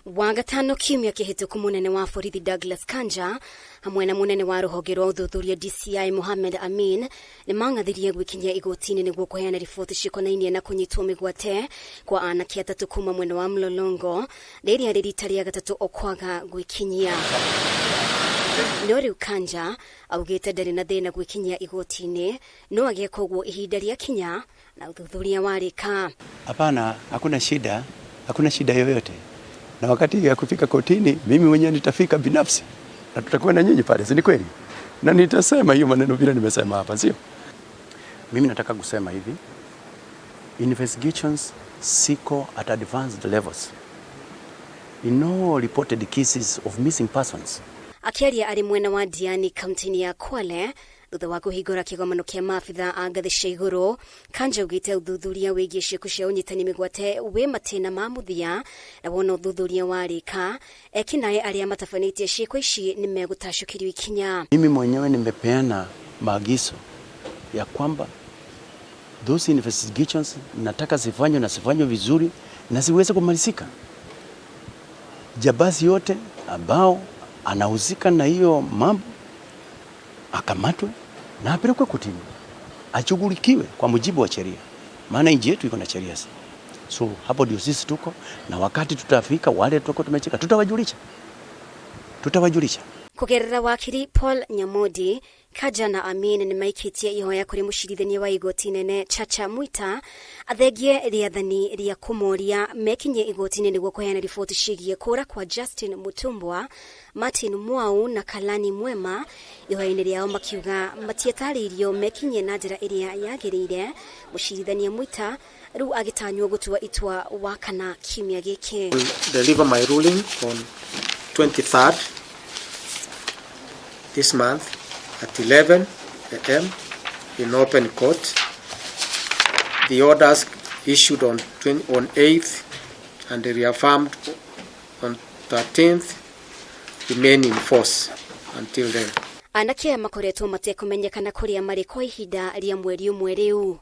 Wagatano kiumia kĩhĩtũku, mũnene wa borithi Douglas Kanja hamwe na mũnene wa rũhonge rwa ũthuthuria DCI Mohamed Amin nĩ mang'athirie gwĩkinyia igoti-inĩ nĩguo kũheana riboti cikonainie na kũnyitwo mĩgwate kwa anake atatũ kuma mwena wa Mlolongo, rĩrĩa rĩ rita rĩa gatatũ okwaga gwĩkinyia. No rĩu Kanja augĩte ndarĩ na thĩna gwĩkinyia igoti-inĩ, no ageka ũguo ihinda rĩakinya na ũthuthuria warĩka. Hapana, hakuna shida, hakuna shida yoyote. Na wakati ya kufika kotini, mimi mwenyewe nitafika binafsi na tutakuwa na nyinyi pale, si ni kweli? Na nitasema hiyo maneno vile nimesema hapa, sio? Mimi nataka kusema hivi, investigations ziko at advanced levels. In all reported cases of missing persons. Akĩaria arĩ mwena wa Diani, kaunti-inĩ ya Kwale, thutha wa kũhingũra kĩgomano kĩa maabitha a ngathĩ cia igũrũ, Kanja augĩte ũthuthuria wĩgiĩ ciĩko cia ũnyitani mĩgwate wĩ matĩna ma mũthia, na wona ũthuthuria warĩka, ekinaĩ arĩa matabanĩtie ciĩko ici nĩ megũtacũkĩrio ikinya. Mimi mwenyewe nimepeana maagizo ya kwamba those investigations nataka zifanywe na zifanywe vizuri na ziweze kumalizika. Jambazi yote ambao anahusika na hiyo mambo akamatwe na apelekwe kotini, ashughulikiwe kwa mujibu wa sheria, maana nchi yetu iko na sheria. So hapo ndio sisi tuko, na wakati tutafika wale tuko tumecheka, tutawajulisha, tutawajulisha. Kũgerera wakiri Paul Nyamodi, Kanja na Amin nĩ maikĩtie ihoya kũrĩ mũcirithania wa igoti nene Chacha Mwita athengie rĩathani rĩa kũmoria mekinyie igoti-inĩ nĩguo kũheana riboti ciĩgiĩ kũra kwa Justin Mutumbwa, Martin Mwau na Kalani Mwema. Ihoya-inĩ rĩao makiuga matietarĩirio mekinyie na njĩra ĩrĩa yagĩrĩire. Mũcirithania Mwita rĩu agĩtanywo gũtua itua wa kana kiumia gĩkĩ. Deliver my ruling on 23rd this month at 11 a.m. in open court. The orders issued on 20, on 8th and reaffirmed on 13th remain in force until then. Anake aya makoretwo matekũmenyekana kũrĩa marĩ kwa ihinda rĩa mweri ũmwe rĩu.